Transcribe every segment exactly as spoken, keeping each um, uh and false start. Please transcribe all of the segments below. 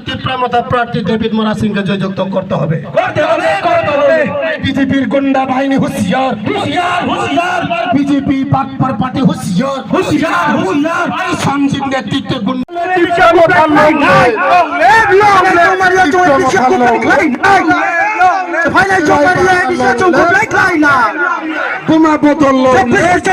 ত্রিপুরা মথা প্রার্থী ডেভিড মোরা সিংকে জয়যুক্ত করতে হবে। করতে হবে, করতে হবে। বিজেপির গুন্ডা বাহিনী হুঁশিয়ার। হুঁশিয়ার, হুঁশিয়ার। বিজেপি বাটপার পার্টি হুঁশিয়ার। হুঁশিয়ার, হুঁশিয়ার। এই সঞ্জীব নেতৃত্বে গুন্ডা Buma botol long live.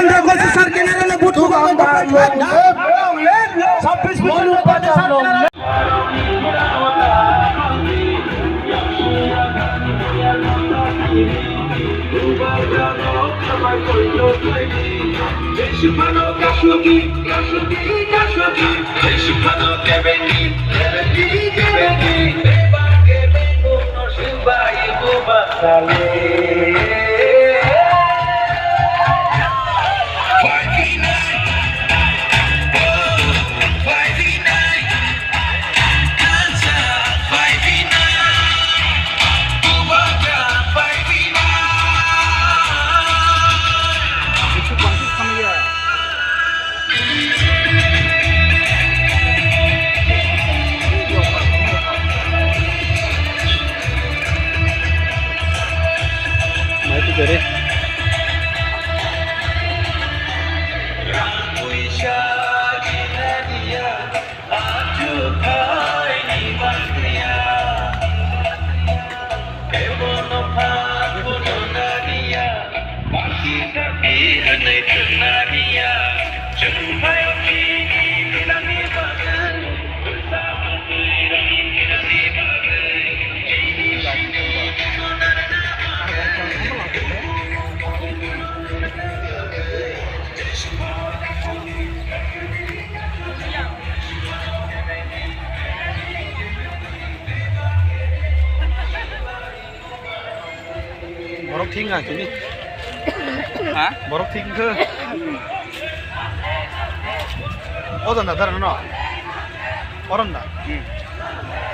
Borok thik wngkha kini. Ha? Borok thik wngkha. O janda dara no? Oron da? Hmm.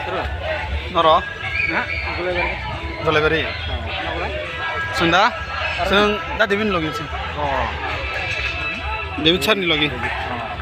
Sure. Noro? Ha? Jolebari. Sunda? Sung da David logi sung. Oh. David sir ni logi. Oh.